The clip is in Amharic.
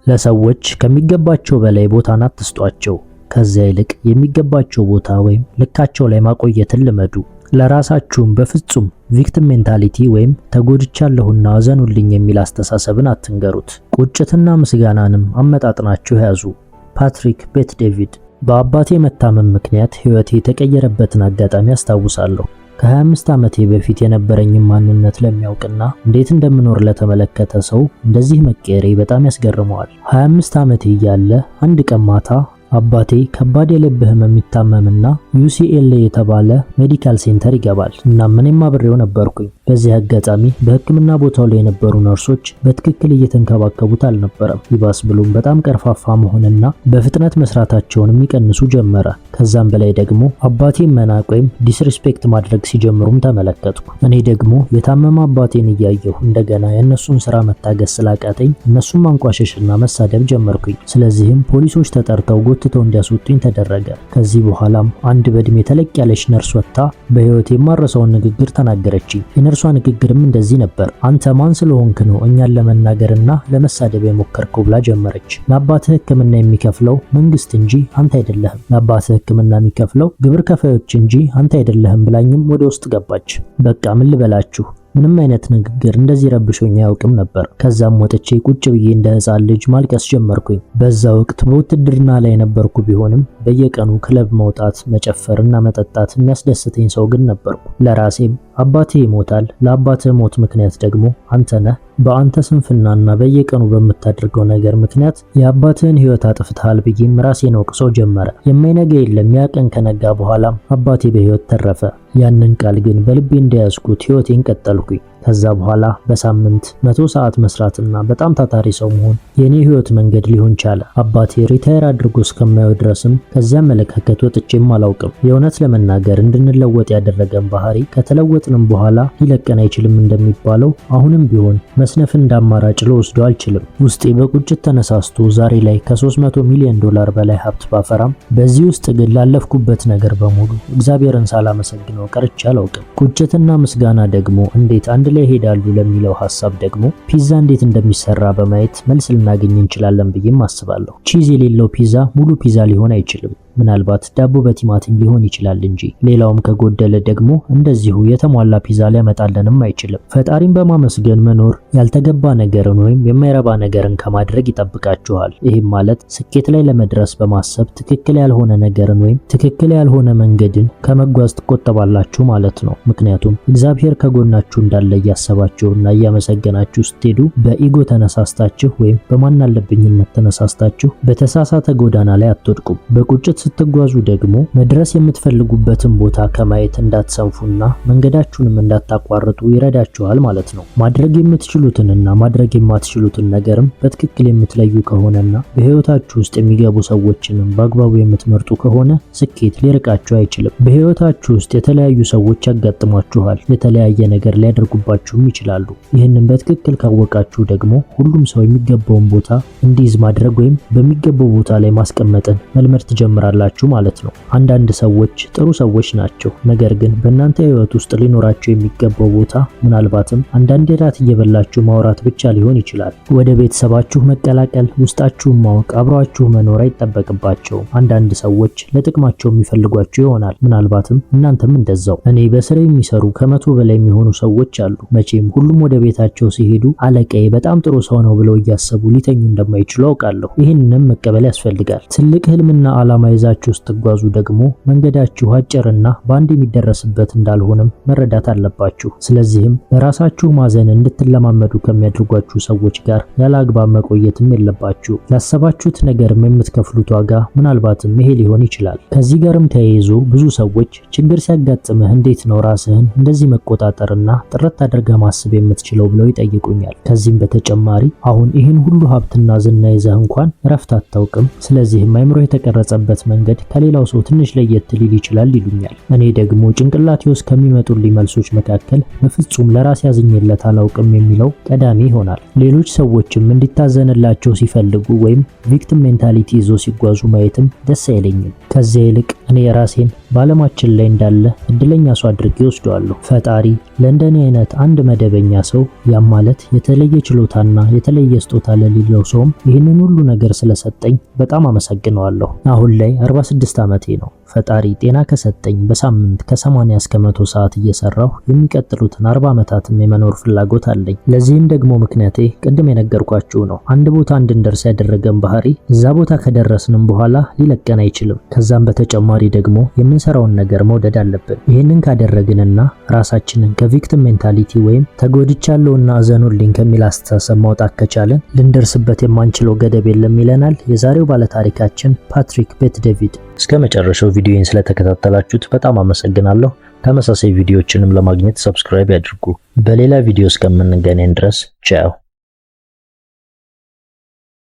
ለሰዎች ከሚገባቸው በላይ ቦታን አትስጧቸው። ከዚያ ይልቅ የሚገባቸው ቦታ ወይም ልካቸው ላይ ማቆየትን ልመዱ። ለራሳችሁም በፍጹም victim mentality ወይም ተጎድቻለሁና እዘኑልኝ የሚል አስተሳሰብን አትንገሩት። ቁጭትና ምስጋናንም አመጣጥናችሁ ያዙ። ፓትሪክ ቤት ዴቪድ። በአባቴ መታመም ምክንያት ሕይወቴ የተቀየረበትን አጋጣሚ አስታውሳለሁ። ከ25 ዓመቴ በፊት የነበረኝን ማንነት ለሚያውቅና እንዴት እንደምኖር ለተመለከተ ሰው እንደዚህ መቀየሬ በጣም ያስገርመዋል። 25 ዓመቴ እያለ አንድ ቀን ማታ አባቴ ከባድ የልብ ህመም ይታመምና UCLA የተባለ medical center ይገባል። እናም እኔም አብሬው ነበርኩኝ። በዚህ አጋጣሚ በሕክምና ቦታው ላይ የነበሩ ነርሶች በትክክል እየተንከባከቡት አልነበረም። ይባስ ብሎም በጣም ቀርፋፋ መሆንና በፍጥነት መስራታቸውን የሚቀንሱ ጀመረ። ከዛም በላይ ደግሞ አባቴን መናቅ ወይም disrespect ማድረግ ሲጀምሩም ተመለከትኩ። እኔ ደግሞ የታመመ አባቴን እያየሁ እንደገና የእነሱን ስራ መታገስ ስላቃተኝ እነሱን ማንቋሸሽና መሳደብ ጀመርኩኝ። ስለዚህም ፖሊሶች ተጠርተው ጎትተው እንዲያስወጡኝ ተደረገ። ከዚህ በኋላም አንድ በእድሜ ተለቅ ያለች ነርስ ወጥታ በህይወት የማረሳውን ንግግር ተናገረችኝ። የነርሷ ንግግርም እንደዚህ ነበር። አንተ ማን ስለሆንክ ነው እኛን ለመናገርና ለመሳደብ የሞከርከው ብላ ጀመረች። ለአባትህ ሕክምና የሚከፍለው መንግስት እንጂ አንተ አይደለህም። ለአባትህ ሕክምና የሚከፍለው ግብር ከፋዮች እንጂ አንተ አይደለህም ብላኝም ወደ ውስጥ ገባች። በቃ ምን ልበላችሁ፣ ምንም አይነት ንግግር እንደዚህ ረብሾኝ አያውቅም ነበር። ከዛም ወጥቼ ቁጭ ብዬ እንደ ህፃን ልጅ ማልቀስ ጀመርኩኝ። በዛ ወቅት በውትድርና ላይ የነበርኩ ቢሆንም በየቀኑ ክለብ መውጣት፣ መጨፈር እና መጠጣት የሚያስደስተኝ ሰው ግን ነበርኩ። ለራሴም አባቴ ይሞታል፣ ለአባትህ ሞት ምክንያት ደግሞ አንተ ነህ፣ በአንተ ስንፍናና በየቀኑ በምታደርገው ነገር ምክንያት የአባትህን ህይወት አጥፍተሃል ብዬም ራሴን ወቅሰው ጀመረ። የማይነጋ የለም። ያ ቀን ከነጋ በኋላም አባቴ በህይወት ተረፈ። ያንን ቃል ግን በልቤ እንደያዝኩት ህይወቴን ቀጠልኩኝ። ከዛ በኋላ በሳምንት 100 ሰዓት መስራትና በጣም ታታሪ ሰው መሆን የኔ ህይወት መንገድ ሊሆን ቻለ። አባቴ retire አድርጎ እስከማየው ድረስም ከዚያ አመለካከት ወጥቼም አላውቅም። የእውነት ለመናገር እንድንለወጥ ያደረገን ባህሪ ከተለወጥንም በኋላ ሊለቀን አይችልም እንደሚባለው አሁንም ቢሆን መስነፍን እንደ አማራጭ ልወስደው አልችልም። ውስጤ በቁጭት ተነሳስቶ ዛሬ ላይ ከ300 ሚሊዮን ዶላር በላይ ሀብት ባፈራም በዚህ ውስጥ ግን ላለፍኩበት ነገር በሙሉ እግዚአብሔርን ሳላመሰግነው ቀርቼ አላውቅም። ቁጭትና ምስጋና ደግሞ እንዴት አንድ ላይ ይሄዳሉ ለሚለው ሐሳብ ደግሞ ፒዛ እንዴት እንደሚሰራ በማየት መልስ ልናገኝ እንችላለን ብዬም አስባለሁ። Cheese የሌለው ፒዛ ሙሉ ፒዛ ሊሆን አይችልም። ምናልባት ዳቦ በቲማቲም ሊሆን ይችላል እንጂ። ሌላውም ከጎደለ ደግሞ እንደዚሁ የተሟላ ፒዛ ሊያመጣልንም አይችልም። ፈጣሪን በማመስገን መኖር ያልተገባ ነገርን ወይም የማይረባ ነገርን ከማድረግ ይጠብቃችኋል። ይህም ማለት ስኬት ላይ ለመድረስ በማሰብ ትክክል ያልሆነ ነገርን ወይም ትክክል ያልሆነ መንገድን ከመጓዝ ትቆጠባላችሁ ማለት ነው። ምክንያቱም እግዚአብሔር ከጎናችሁ እንዳለ እያሰባችሁና እያመሰገናችሁ ስትሄዱ በ ego ተነሳስታችሁ ወይም በማናለብኝነት ተነሳስታችሁ በተሳሳተ ጎዳና ላይ አትወድቁም። በቁጭት ስትጓዙ ደግሞ መድረስ የምትፈልጉበትን ቦታ ከማየት እንዳትሰንፉና መንገዳችሁንም እንዳታቋርጡ ይረዳችኋል ማለት ነው። ማድረግ የምትችሉትንና ማድረግ የማትችሉትን ነገርም በትክክል የምትለዩ ከሆነና በህይወታችሁ ውስጥ የሚገቡ ሰዎችንም በአግባቡ የምትመርጡ ከሆነ ስኬት ሊርቃችሁ አይችልም። በህይወታችሁ ውስጥ የተለያዩ ሰዎች ያጋጥሟችኋል። የተለያየ ነገር ሊያደርጉባችሁም ይችላሉ። ይህንን በትክክል ካወቃችሁ ደግሞ ሁሉም ሰው የሚገባውን ቦታ እንዲይዝ ማድረግ ወይም በሚገባው ቦታ ላይ ማስቀመጥን መልመድ ትጀምራላችሁ ማለት ነው። አንዳንድ ሰዎች ጥሩ ሰዎች ናቸው፣ ነገር ግን በእናንተ ህይወት ውስጥ ሊኖራቸው የሚገባው ቦታ ምናልባትም አንዳንድ ራት እየበላችሁ ማውራት ብቻ ሊሆን ይችላል። ወደ ቤተሰባችሁ መቀላቀል፣ ውስጣችሁን ማወቅ፣ አብሯችሁ መኖር አይጠበቅባቸውም። አንዳንድ ሰዎች ለጥቅማቸው የሚፈልጓችሁ ይሆናል፣ ምናልባትም እናንተም እንደዛው። እኔ በስሬ የሚሰሩ ከ100 በላይ የሚሆኑ ሰዎች አሉ። መቼም ሁሉም ወደ ቤታቸው ሲሄዱ አለቃዬ በጣም ጥሩ ሰው ነው ብለው እያሰቡ ሊተኙ እንደማይችሉ አውቃለሁ። ይህንንም መቀበል ያስፈልጋል። ትልቅ ህልምና ዓላማ ይዛችሁ ስትጓዙ ደግሞ መንገዳችሁ አጭርና በአንድ የሚደረስበት እንዳልሆነም መረዳት አለባችሁ። ስለዚህም ለራሳችሁ ማዘን እንድትለማመዱ ከሚያደርጓችሁ ሰዎች ጋር ያለ አግባብ መቆየትም የለባችሁ። ላሰባችሁት ነገርም የምትከፍሉት ዋጋ ምናልባትም ይሄ ሊሆን ይችላል። ከዚህ ጋርም ተያይዞ ብዙ ሰዎች ችግር ሲያጋጥምህ እንዴት ነው ራስህን እንደዚህ መቆጣጠርና ጥረት አድርገህ ማሰብ የምትችለው ብለው ይጠይቁኛል። ከዚህም በተጨማሪ አሁን ይህን ሁሉ ሀብትና ዝና ይዘህ እንኳን እረፍት አታውቅም፣ ስለዚህም አይምሮ የተቀረጸበት መንገድ ከሌላው ሰው ትንሽ ለየት ሊል ይችላል ይሉኛል። እኔ ደግሞ ጭንቅላቴ ውስጥ ከሚመጡልኝ መልሶች መካከል በፍጹም ለራሴ አዝኜለት አላውቅም የሚለው ቀዳሚ ይሆናል። ሌሎች ሰዎችም እንዲታዘንላቸው ሲፈልጉ ወይም victim mentality ይዞ ሲጓዙ ማየትም ደስ አይለኝም። ከዚያ ይልቅ እኔ ራሴን በዓለማችን ላይ እንዳለ እድለኛ ሰው አድርጌ ወስደዋለሁ። ፈጣሪ ለእንደኔ አይነት አንድ መደበኛ ሰው፣ ያም ማለት የተለየ ችሎታና የተለየ ስጦታ ለሌለው ሰውም ይህንን ሁሉ ነገር ስለሰጠኝ በጣም አመሰግነዋለሁ። አሁን ላይ 46 ዓመቴ ነው። ፈጣሪ ጤና ከሰጠኝ በሳምንት ከ80 እስከ 100 ሰዓት እየሰራሁ የሚቀጥሉትን 40 ዓመታትም የመኖር ፍላጎት አለኝ። ለዚህም ደግሞ ምክንያቴ ቅድም የነገርኳችሁ ነው። አንድ ቦታ እንድንደርስ ያደረገን ባህሪ እዛ ቦታ ከደረስንም በኋላ ሊለቀን አይችልም። ከዛም በተጨማሪ ደግሞ የምንሰራውን ነገር መውደድ አለብን። ይህንን ካደረግንና ራሳችንን ከ victim mentality ወይም ተጎድቻለሁና እዘኑልኝ ከሚል አስተሳሰብ ማውጣት ከቻለን ልንደርስበት የማንችለው ገደብ የለም ይለናል የዛሬው ባለታሪካችን ፓትሪክ ቤት ዴቪድ። እስከ መጨረሻው ቪዲዮን ስለተከታተላችሁት በጣም አመሰግናለሁ። ተመሳሳይ ቪዲዮዎችንም ለማግኘት subscribe ያድርጉ። በሌላ ቪዲዮ እስከምንገናኝ ድረስ ቻው።